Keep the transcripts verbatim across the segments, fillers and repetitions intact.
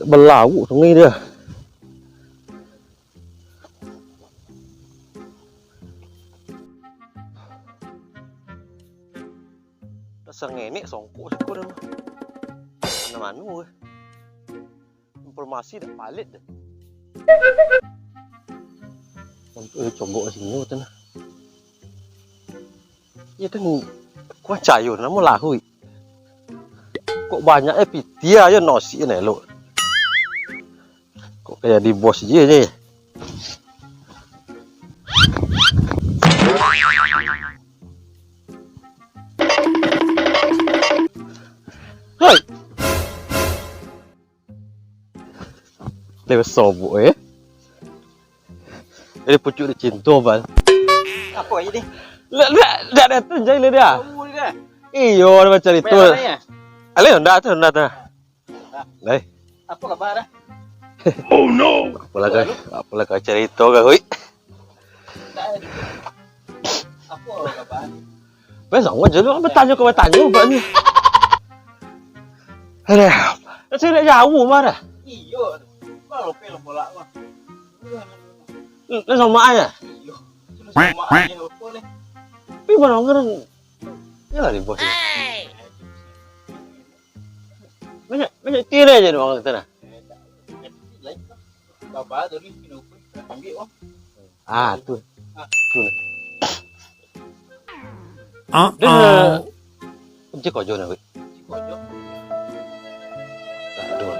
Balawuk sungai dia. Dasar ngenek songkok siko dah. Mano-mano eh. Informasi dak palit deh. Untuk cogok sinyo tu nah. Iyo tu, kuacayo namo lahuik. Kok banyak eh pitih ayo nosik ni elok. Kok kayak di bos je ni. Hoi. Dia sobok eh. Dari pucuk di cinto bal. Apa aja ni? Lek lek dak ada tu jai le dia. Tahu ni dah. Iyo, ada macam itu. Merah ya? Ale ndak tu ndak tu. Dai. Apa kabar dah? Oh no. Apalah kau, apalah kau cerita kau, oi. Apa kabar? Besok gua jadi orang bertanya kau bertanya buat ni. Aduh, saya nak jauh marah. Iyo. Kalau film bola mah. Lu sama aja. Iyo. Lu sama aja apa ni? Tapi barang orang ya lah di bos. Banyak banyak tirai aja orang sana. Lain lah. Baba tadi pinopin ambil uang. Ah, tu. Ah. Tu nah. Ah, ah. Kunci kojo nah, wik. Kunci kojo. Aduh.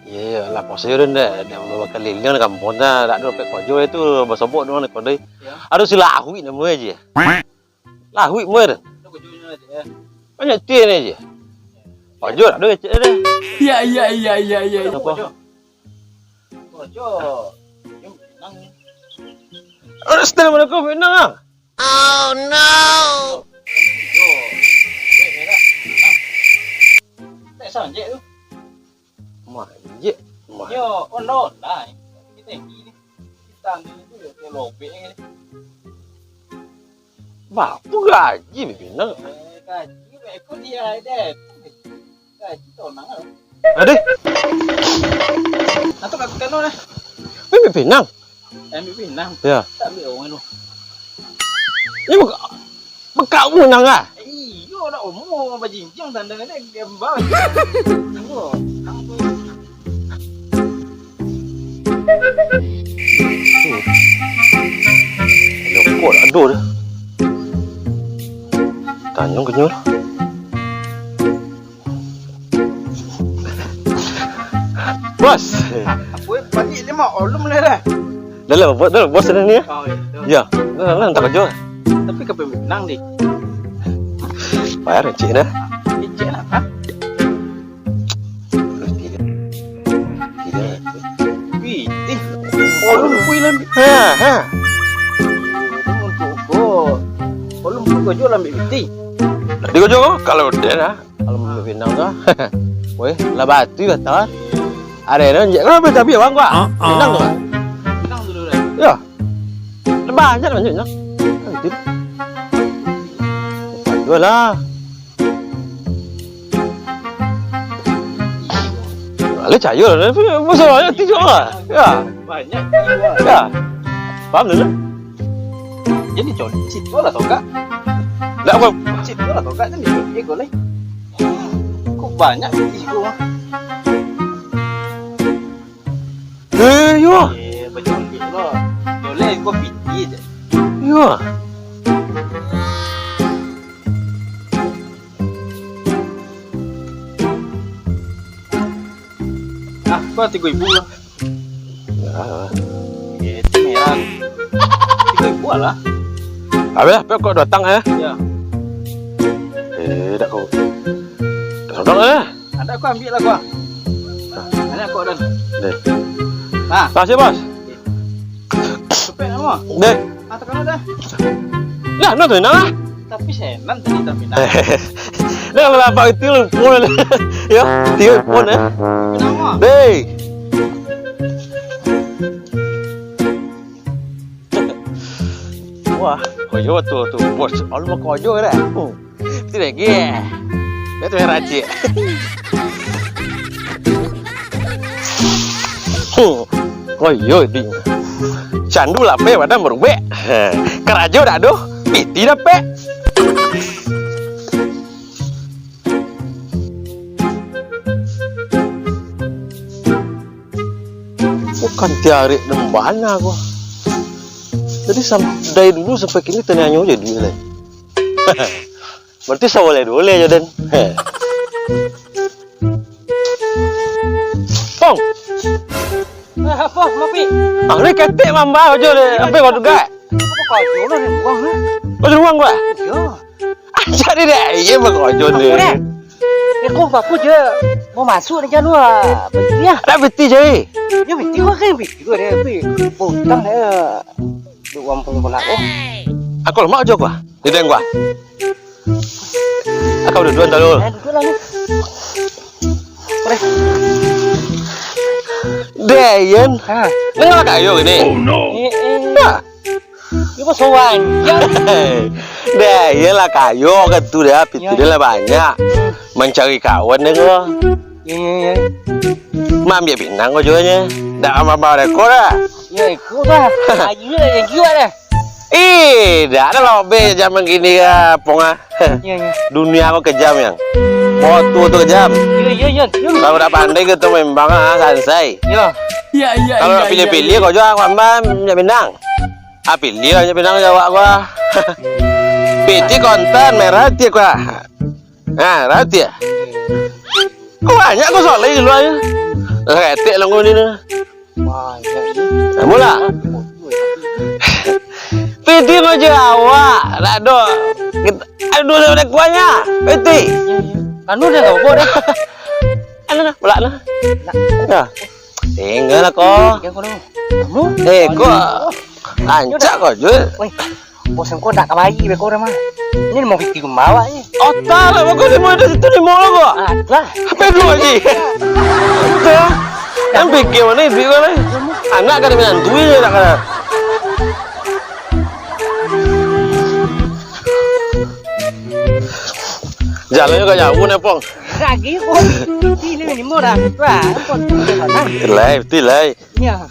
Iya, iya, lah, puasa yo, ndak, ndak bakaliling kampung, dah, ndak ado pek kojo itu, basobok doang ni kodai. Ya. Aduh, si Lahuik namo aja. Lahuik muar. Banyak tian aja. Kojo, aduh, kecil deh. Iya, iya, iya, iya, iya. Apa? Kojo. Kojo. Yang Minang ni. Aduh, setel mana kau Minang, ah? Oh, no. Kojo. Weh, merah. Minang. Tak sanjek tu. Manjek, mah. Yo, onda-onda. Tinggi-tinggi ni. Kita ni tu yo, kayak lobek ni. Bapu gaji bibinang? Eh, gaji, beko dia deh. Gaji tonang lah. Adeh. Atau kat kano lah. Bibinang? Ambil pinang. Ya. Tak ambil orang tu. Ini beka-, bekak menang ah. Iyo, nak umur bajinjing tanda ni dia bang. Iyo. Tuh. Loko ado dah. Tanyong kenyur. Bos. Apa balik dia mah? Olum lah dah. Dah lah, bos, dah lah, bos dah ni ya. Oh, iya, betul. Ya, dah lah, dah lah, tak kerja. Tapi kau pun menang deh. Bayar cik dah. Eh, cik nak, ha? Tidak. Tidak. Wih, eh. Olum kui lah. Ha, ha. Untuk kau. Olum kui kau jual ambil piti. Tadi kau jual kalau dia dah. Kalau mambali pinang tu, weh, lah batu batal. Ada yang jak kan, tapi abang gua. Ah, ah. Pinang tu kan. Pinang dulu dah. Ya. Lah banyak, banyak pinang. Kan gitu. Dua lah. Lah cayo lah. Masalahnya tiga lah. Ya. Banyak tiga. Ya. Paham dulu. Jadi col-, situ lah togak. Ndak apa. Situ lah togak kan dia, dia golai. Kok banyak pitih ko mah? Eh, yo. Eh, bacolek lo. Colek ko pitih je. Yo. Ah, ko tigo ribu lah. Ya. Eh, itu merah. Tigo ribu lah. Habis lah, pek kok datang eh. Ya. Eh, dak kau. Dak sodok eh. Ada aku ambil lah gua. Nah. Ada aku dan. Deh. Nah. Makasih, Bos. Cepet nama. Deh. Ah, tekan dah. Nah, no tu nah. Tapi senan tadi tapi nah. Dah kalau lapak itu pun. Ya, tiup pun eh. Kenapa? Deh. Wah, Oh, iyo, tu, tu. Bos, alun mako ajo dah. Hmm. Itu lagi. Itu yang racik. Hmm. Oh, iyo, di. Candu lapeh badan barubek. Karajo dak doh, piti dapek. Bukan tiarik dembana ko. Jadi, sam-, dari dulu sampai kini tanianyo je duit lai. Berarti saboleh-boleh je, Den. Heh. Pong! Ah, apo, Mapi? Ah, ni ketek mamba aja deh. Sampai kau dugak. Apo kau aja lah, ni buang lah. Oh, di ruang gua? Iya. Aja deh, deh. Iya, bang, kau aja deh. Apo deh? Ya, kau apa je? Mau masuk aja lu, ah. Apa ya? Ada peti, Jai. Ya, peti gua kan, peti gua deh, peti. Butang deh. Duo ampun pula, oh. Aku lemak aja gua. Di deng gua. Aku udah duluan, tahu. Eh, duduklah ni. Boleh. Deh, Ian. Ha. Dengar kayo gini. Oh, no. Eh, eh. Nah. Dia kok sowan. Ya. Deh, Ian lah kayo kan tu dah. Piti dia lah banyak. Mencari kawan deh gua. Ya, ya, ya. Mak ambiak pinang ko juo nyo. Dak mambao reko dah. Ya, iko dah. Ayu lah yang juo dah. Eh, dak ado lah, be, zaman kini ka, Pong, ah. Ya, ya. Dunia ko kejam, yang. Waktu tu kejam. Ya, ya, ya, ya. Kalau dak pandai kito memang, ah, sansai. Ya. Ya, ya. Kalau nak pilih-pilih, ko juo, ah, ambiak pinang. Ah, pilih lah ambiak pinang jawab ko, ah. Piti kontan merah ti ko, ah. Ha, rati ah. Banyak ko soalnyo di lua tu. Lah ketek lah ko ni tu. Banyak ni. Namulah. Piti macam awak, dak ado. Kit-, ado duo sabanyak kuahnya. Piti. Anu dah kau buat dah. Anu dah, pulak dah. Nah. Nah. Tinggal lah ko. Tinggal ko dulu. Kamu? Eh, ko. Rancak ko, Jul. Woi, bos engkau dak kamari beko dah mah. Ini mau piti rumah awak ni. Otak lah, bagus ni, mau dari situ ni, mau lah ko. Ah, tu lah. Apa dulu lagi? Dah. Kan pikir mana duit kau ni? Anak kan minantu je dak kena. Jalannyo ka jauah ni, Pong. Lagi ko. Sini ni murah. Wah, kau tu. Betul lah, betul lah. Ya.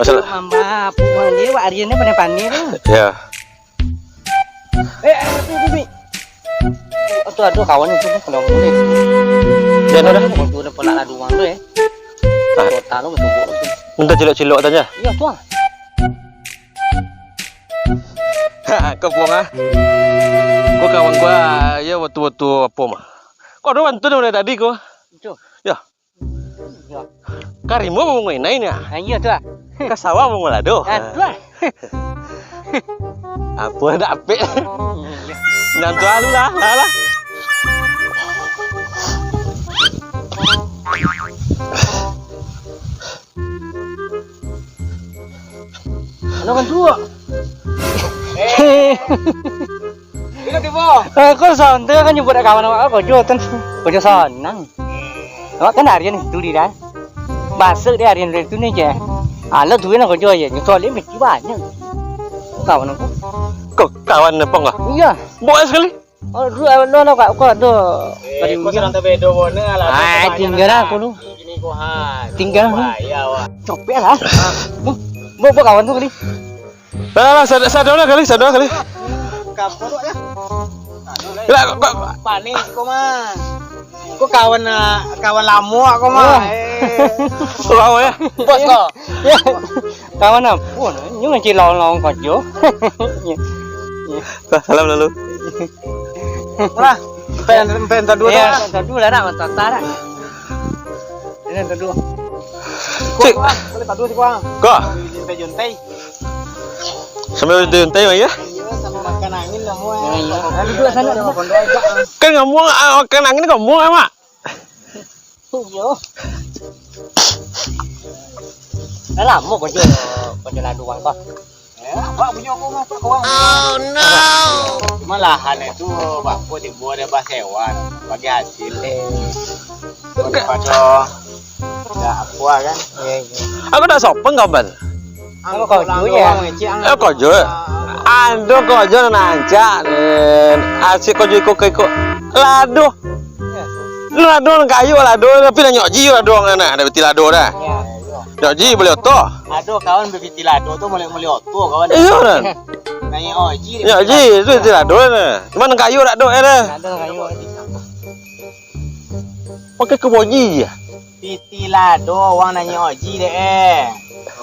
Masalah. Mamba, puang dia, wak Aryan ni pandai-pandai tu. Ya. Eh, eh, tu, tu, tu. Oh, tu ada kawan itu kan, kalau boleh. Dan udah. Kau tu udah pernah lalu uang tu, eh. Ah. Kota lu betul tu. Minta cilok-cilok tanya. Iya, tu ah. Ha, kau puang ah. Kau kawan gua, ya, waktu-waktu apa mah. Kau ada bantu dari tadi kau. Itu. Ya. Yo. Ka rumah bungo inai ni, ah. Ah, iyo tu, ah. Ka sawah bungo lado. Ah, tu, ah. Apa dak apik? Nan tu alu lah, lah, lah. Halo, kan tu. Eh. Tibo, tibo. Eh, kok santai kan nyebut kawan awak, kok jo ten-, kok jo sanang. Awak kan harian itu di dah. Masuk dia harian dari tu ni je. Alah tu nak kok jo je. Nyesal dia mesti banyak. Kawan aku. Kok kawan apa enggak? Iya. Bawa sekali. Oh, dulu awak dulu kak, kok tu. Eh, kau serang tebedo bona lah. Ah, tinggal aku lu. Ini kau ha. Tinggal aku. Bahaya awak. Copek lah. Bu, bu kawan tu kali. Lah, lah, lah, sada-, sado lah kali, sado lah kali. Lah, kok, kok. Panik kau mah. Kau kawan, ah, kawan lamo kau mah. Oh. Eh. Kau ya? Bos kau. Ya. Kawan apa? Nyo ngaji lawan-lawan kau jo. Lah, salam lalu. Lah, pen, pen tadu. Ya, tadu lah nak, mantap tak? Ini tadu. Cik. Boleh tadu sih, Bang. Kau. Jontai-jontai. Sambil jontai lagi ya? Iya, sama makan angin lah, Muan. Iya, iya. Nah, duduk sana, duduk. Kan ngomong, ah, makan angin ngomong, ah, Mak. Iya. Dah lama kau je, kau je lalu uang kau. Eh, apa punya kau, apa kau? Oh, no. Malahan itu, bako tibo ada basewan, bagi hasil. Eh. Daripada dak apa kan? Iya, iya. Aku dak sopan, kawan. Aku kau juga. Eh, kau juga. Ado kojo nan rancak, den. Asik kojo iko ka iko. Lado. Lado nan kayo lado, tapi nan nyokji lado nan, dah beti lado dah. Nyokji bali oto. Ado kawan bapiti lado tu, muli-muli oto kawan. Iyo, den. Nan nyokji, nyokji tu beti lado, den. Cuma nan kayo dak ado, eh, dah. Ado nan kayo. Pakai kaboji je. Piti lado, wang nan nyokji dek, eh.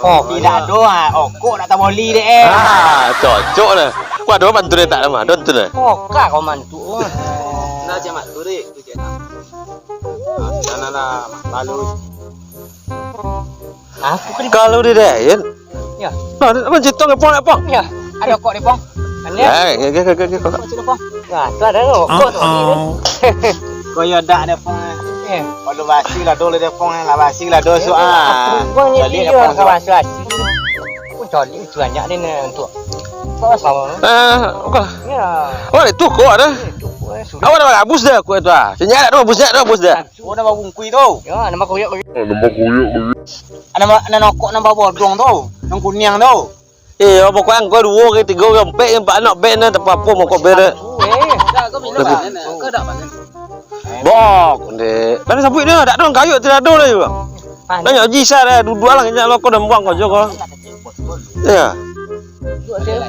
Oh, piti lado, ah, okok nak taboli dek, eh. Ah, cocok lah. Wah, ado pantun tak lama, ado pantun lah. Oh, ka kau mantuk. Nah, cak mak tu, Rik. Tu cak nak. Nah, nah, nah, lalu. Aku kan. Kalau di dayan, ya. Nah, apa cerita ngepong, ngepong? Ya, ada kok ni, Pong. Kan dia? Ya, ya, ya, ya, ya, ya. Kok sini, Pong? Nah, tu ada tu. Kok tu? Kau ya dak ada, Pong. Eh. Kalau basi lah dulu dia, Pong, lah basi lah dosa. Ah. Pong ni jadi dia, Pong, tu. Basi-basi. Pun cari itu banyak ni, ni, untuk. Kau sama. Eh, oke lah. Ya. Oh, itu kok ada. Itu kok, eh, sudah. Awak dah bagus dah, kok itu, ah. Sini ada tu, bus dah, tu, bus dah. Oh, nambah bungkui tu. Ya, nambah koyak-koyak. Nambah, nan okok nambah bodong tu, nan kuniang tu. Eh, pokoknya angko duo ke tigo ke ampek ke ampek anak bek nan tak apa-apa mokok bere. Eh, dah, kau minum. Tapi lah, kau dah bangun. Bok, dek. Kan sabuik dia, dak ada nan kayo, tidak ada lah juga. Nanya Haji Sar, eh, duduk lah, kena lo kau dan buang kau juga. Ya. Duduk dia.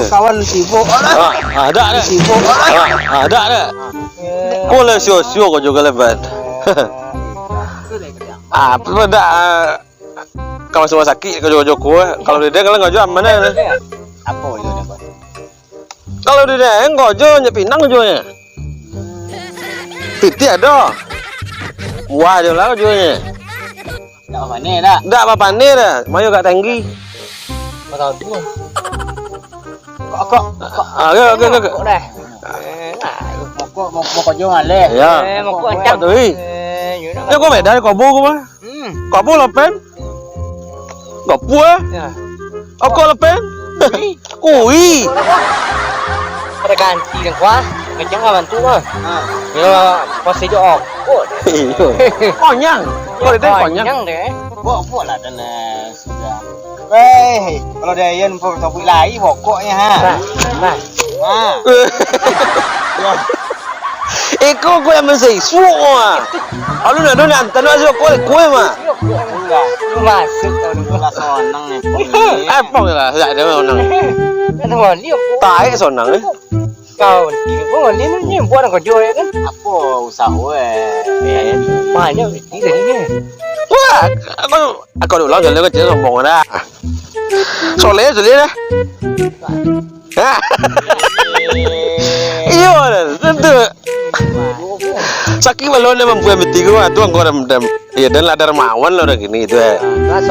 Kawan sibuk. Ah, ah, dak, dak. Sibuk. Ah, ah, dak, dak. Ko lah sio-sio ko juo lebat. Ah, apo dak, ah, kawan rumah sakik ko juo-juo ko, eh. Kalau di den kalau ngajo aman, eh. Apo juo ni, Bang? Kalau di den ngajo nyo pinang juo nyo. Titi ado. Kuah juo lah juo nyo. Dak bapaneh dak? Dak bapaneh dah. Mayo agak tinggi. Kok, kok, kok. Ah, oke, oke, oke, oke. Kok dah. Eh, ah. Mokok, mokok, mokok jo ngaleh. Ya. Eh, mokok ancang. Tu, ih. Eh, you know. Ya, kau beda dari kobo kau mah. Hmm. Kobo lapen. Kobo, eh? Ya. Okok lapen. Ui. Ui. Ada ganti deh, wah. Kencang lah bantu mah. Ha. Ya, pas aja okok. Iyo. Konyang. Kau ada konyang. Konyang deh. Buat-buat lah dan, eh, sudah. Weh, kalau dia Ian pun topik lai bokoknya, ha. Nah, nah. Ha. Iko ko yang mensei suok ah. Alu nak dona antan aja kau kue mah. Masuk kau ni. Lah sonang ni. Eh, pong lah, dak ada sonang. Kan wali aku. Taek sonang eh. Kau ni, kau ni ni buat kau jual ya kan? Apa usaha eh? Banyak rezeki tadi ni. Wah, aku aku dulu jalan kecil sombong dah. Soleh, soleh dah. Iyo, tentu. Sakik balun dia mampu ambil tigo, ah, tu angkau dam, dam. Iyo, dan lah dermawan lah udah gini tu, eh.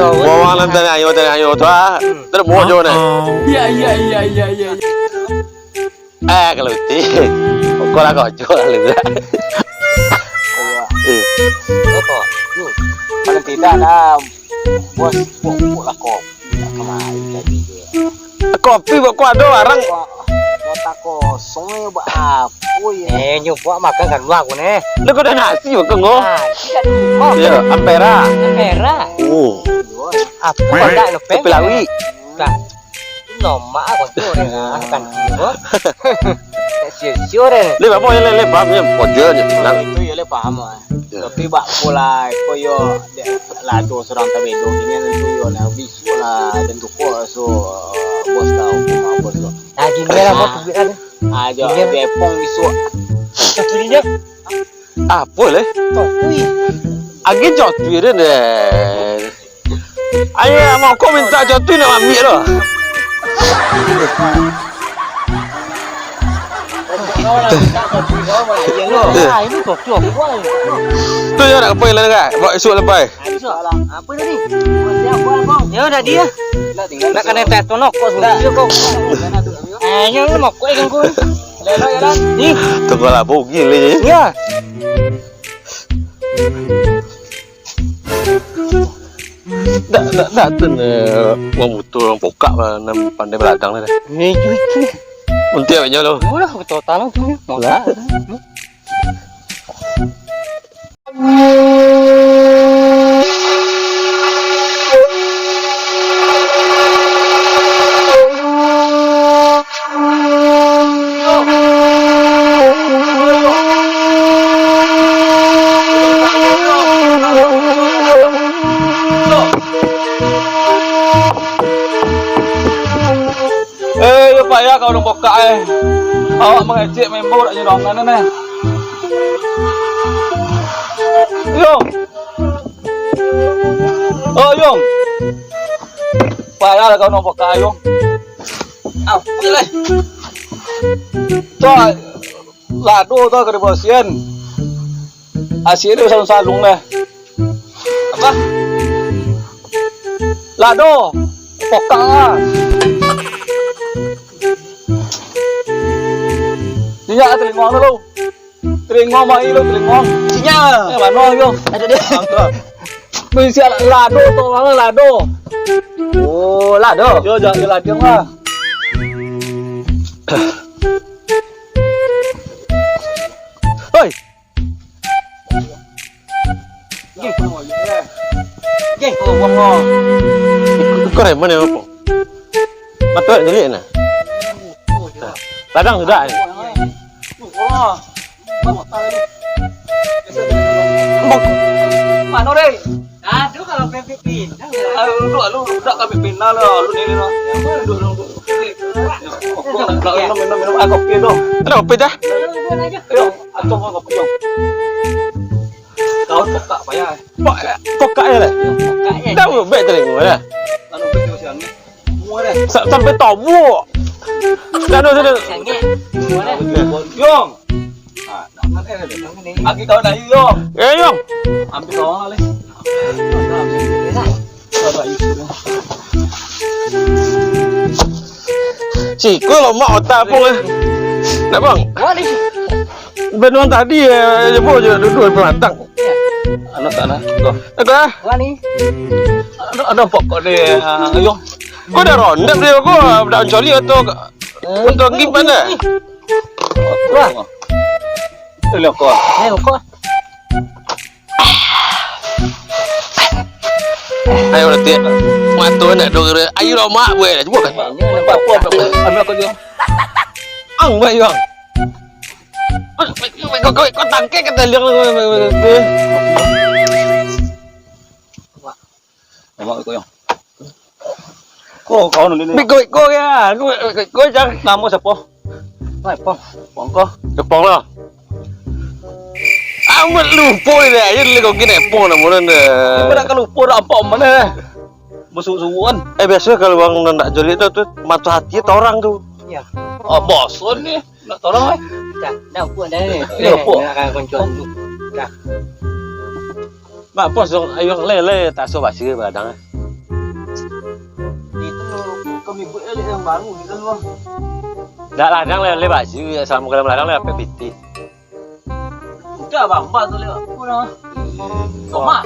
Bawang lan tanya ayo, tanya ayo tu, ah. Terus bawa jo, nah. Iya, iya, iya, iya, iya. Eh, kalau itu, kau lah kau jual lah. Eh. Apa? Paling tidak lah, bos, pokok lah kau. Kemarin tadi tu. Kopi buat kau ada larang. Kota kosong ya, buat apa ya? Eh, nyo buat makan kan luar aku ni. Lu kau dah nasi makan kau? Nasi kat rumah. Ya, ampera. Ampera. Oh. Apa kau tak lepeng? Kopi lawi. Tak. Lomak kau tu orang ah, kan tibo. Sio-sio deh. Dia apa ya, le, le, paham ya? Kau jual je, tenang. Itu ya le paham ah. Ya. Tapi bak pulai kau yo dek lado surang tabedo kini tentu yo nah bisuak lah tentu ko so bos kau, bos kau. Nah, gini lah, bos, duit ada. Ah, jo, gini. Depong bisuak. Kau curinya? Apa leh? Kau kui. Agi jo tu dia deh. Ayo, mau kau minta jo tu nak ambil tu. Ah, ini kopi apa ni? Tu yo nak apa lagi kan? Buat esok lepai. Apa tadi? Ya, dah dia. Nak kena teto nokok sudah. Dia kau. Eh, yang lu mokok ikan kau. Ni. Tunggu lah, bogi lagi. Ya. Dak, dak, dak tu ni. Wang butuh wang pokak lah, nan pandai beladang ni dah. Ni, itu, itu. Untiak banyak lo. Murah betul talang tu. Lah. Payah kau urang pokak, eh. Awak mangecek member dak nyo dong, kan, eh. Yong. Oh, Yong. Payah lah kau urang pokak, Yong. Apo lah. Tu, lado tu ka dibarasiahan. Asia ni salung-salung lah. Apa? Lado. Pokak lah. Inyak telingo anu lu. Telingo mai lu, telingo. Sinyal. Eh, mano yo? Ada dia. Angka. Misi lado tu, mano lado? Oh, lado. Yo, jangan lado lah. Oi. Kau dari mana, Opong? Mata nak jelik nah. Ladang sudah ni. Mano, Rey? Aduh, kalau pempek pindah. Aduh, aduh, aduh, udah kami pindah lah, aduh, ni, ni lah. Aduh, aduh, aduh. Minum, minum, minum, ah, kopi tu. Ada kopi dah? Ayo, atau mau kopi, Yong? Kau pokak payah. Pokak, pokak je lah. Pokak je. Dah, baik telingo lah. Anu, baik telingo siang ni. Sa-, sampai tobok. Dah, dah, dah. Sangit. Yong. Ah, jangan, eh, jangan ni. Agi kawan ayu, Yong. Eh, Yong. Ambil kawan lah, leh. Siko lomak otak pun, eh. Nak, Bang? Wah, ni. Benuang tadi, eh, jebol je duduk di belakang. Anak tanah, kau. Aku, ah. Wah, ni. Ada, ada pokok dia, ah, Yong. Kau dah rondep dia, kau dah mencoli atau, eh, atau gimana? Wah. Ini kau. Eh, kau. Ayo, nanti. Waktu nak dua kira. Ayo, lomak, buat. Cuba kan. Apa, apa, apa, apa, ambil aku juga. Ang, baik, Bang. Kau, kau, kau, kau tangkek kata dia. Memang kau yang. Kau, kau nanti ni. Biko, biko ya. Kau, biko, biko, jangan. Nama siapa? Hai, Pong. Pong kau? Ya, Pong lah. Amat lupo ni, ayo dulu kau gini, Pong nama orang dah. Kau nak lupo dah, apa mana? Bersuruan. Eh, biasa kalau orang nak jolek tu, tu mata hati tu orang tu. Ya. Oh, bosan ni. Nak tolong, eh? Dah, dah, buat dah ni. Ya, apa? Nak akan konco dulu. Dah. Mak pos dong, ayo lele, tak so basi baladang, eh. Itu kami buat elok yang baru gitu loh. Dak ladang lele basi, sama kalau ladang lele apa piti. Udah bamba tu lewat aku dah. Mak,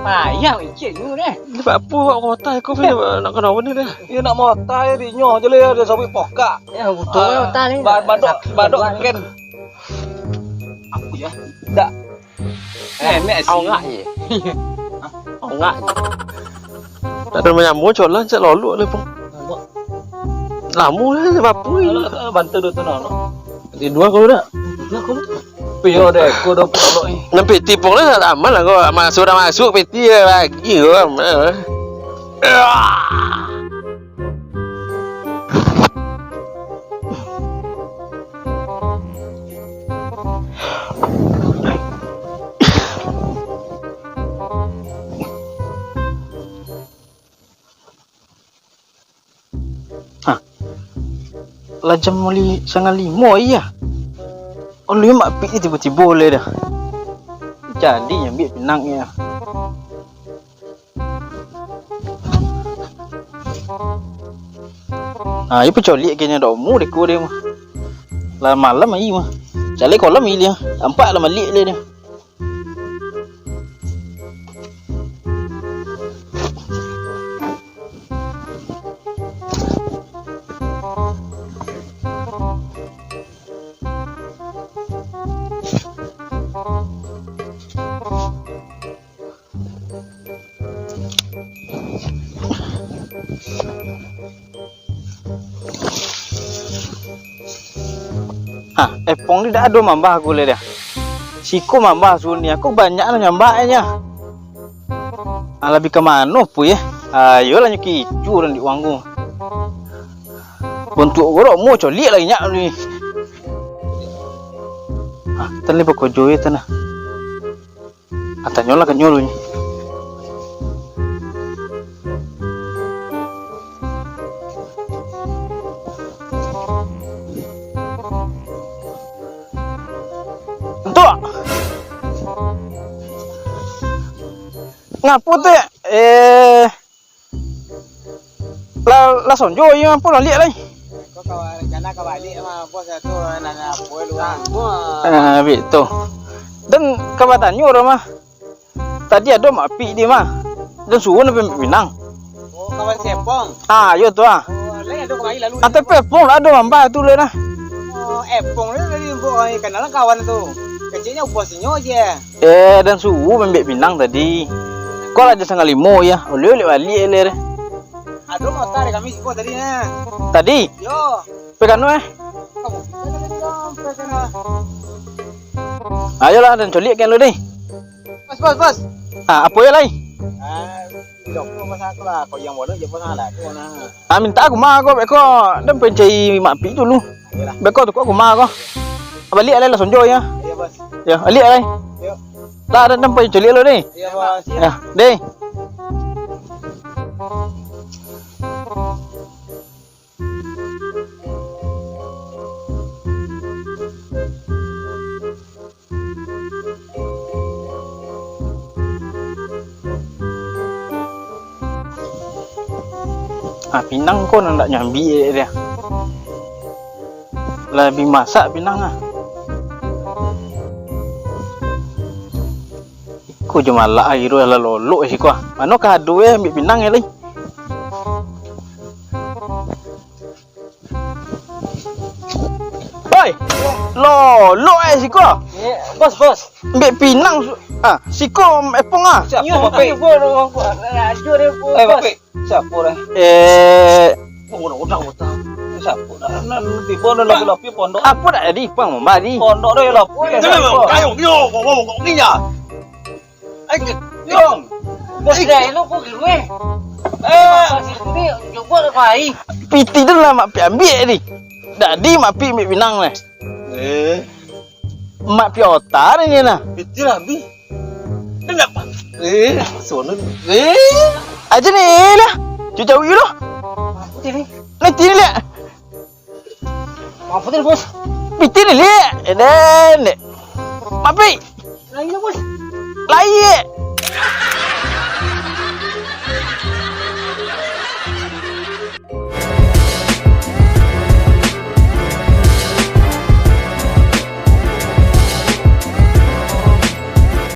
payah icik dulu deh. Ini apa awak kota aku ni nak kena apa ni deh? Iya nak mota ya di nyoh je lah ya, dia sabit pokak. Ya, betul ya, otak ni. Ba-, badok, badok ken. Apa ya? Dak. Eh, mek sih. Aungak je. Hah? Aungak je. Tak ada menyambung, cok lah, cek lolok lah, Pong. Lama lah, apa ni? Alah, alah, bantu dulu tu, no, no. Di dua kau dah. Dua kau dah. Pio deh, kau dah pulak ni. Nan piti Pong lah, aman lah kau. Masuk dah masuk, piti ya lagi kau, aman lah. Ah! Ha. Lah jam li-, sangah limo iya. Alun mapik ni tibo-tibo lai dah. Jadi nyambiak pinang iya. Ah, iyo pacoliak kayaknyo dak omu deko dia mah. Lah malam ayi mah. Caliak kolam ayi dia. Nampak lah maliek dia. Ha, Epong ni dak ado mambah aku lai dah. Siko mambah suruah ni, aku banyak lah nyambah nyo. Ah, labiah ka mano pun, eh? Ayolah nyo kicu urang di uang ku. Bantuak gorok mo coliak lai nyak ni. Ah, tadi bakojo ye tanah. Ah, tanyolah ka nyo lu ni. Antuak! Ngapo tu, eh, lah, lah sonjo, iyo, apo lah liak lai? Ko kawa rencana ka baliak mah, bos, tu nanya apo lu, ah? Ah, bik tu. Dan ka batanyo dah mah. Tadi ado Mak Pik di mah. Dan suruah nak Mak Pik Pinang. Oh, kawan si Epong? Ah, iyo tu ah. Oh, lai ado kamari lalu. Ah, tapi Epong lah ado mambah tu lai nah. Oh, Epong tu tadi buek, eh, kenalan kawan tu. Keceknyo bos inyo je. Eh, dan suruah Mak Pik Pinang tadi. Ko lah jo sanggalimo ya. Oleh-oleh baliak lai. Ado mota dari kami siko tadi nah. Tadi? Yo. Pe kanu eh? Kamu tadi sampai sana. Ayolah, dan coliak kan lu deh. Bos, bos, bos. Ah, apo yo lai? Ah, dok lu masak lah. Kau yang bodoh je, bos, lah. Kau nah. Ah, minta aku mah kau, beko. Dan pencai Mak Pik dulu. Ayolah. Beko tu kau aku mah kau. Baliak lai lah sonjo ya. Iya, bos. Ya, baliak lai. Yuk. Lah, dan, dan pencai coliak lu deh. Iya, bos. Ya, deh. Ah, pinang ko nan ndak nyambi dek dia. Lah bi masak pinang ah. Iko jo malak ah, iro lah lolok siko ah. Mano ka ado eh, ambiak pinang eh lai. Oi, lolok eh siko. Eh, bos, bos. Ambiak pinang su-, ah, siko Epong ah. Siapo, Pak Pik? Eh, Pak Pik. Siapo dah? Eh, udah, udah, udah. Siapo dah? Nan tibo nan lapi-lapi pondok. Apo dah jadi pang mambari? Pondok dah lapi. Jangan, kayu, yo, bawa, bawa, bawa, iya. Ai, yo. Bos dah elok kok gitu eh. Eh, sini coba dah pai. Piti tu lah Mak Pik ambiak ni. Jadi Mak Pik ambiak pinang lah. Eh. Mak Pik otak ni nah. Piti lah ambiak. Kenapa? Eh, sono. Eh, aja ni lah. Jauh-jauh lah. Apa ni? Nanti ni lah. Apa tu, bos? Piti ni lah. Eh, dan. Mak Pik. Lain lah, bos. Lain.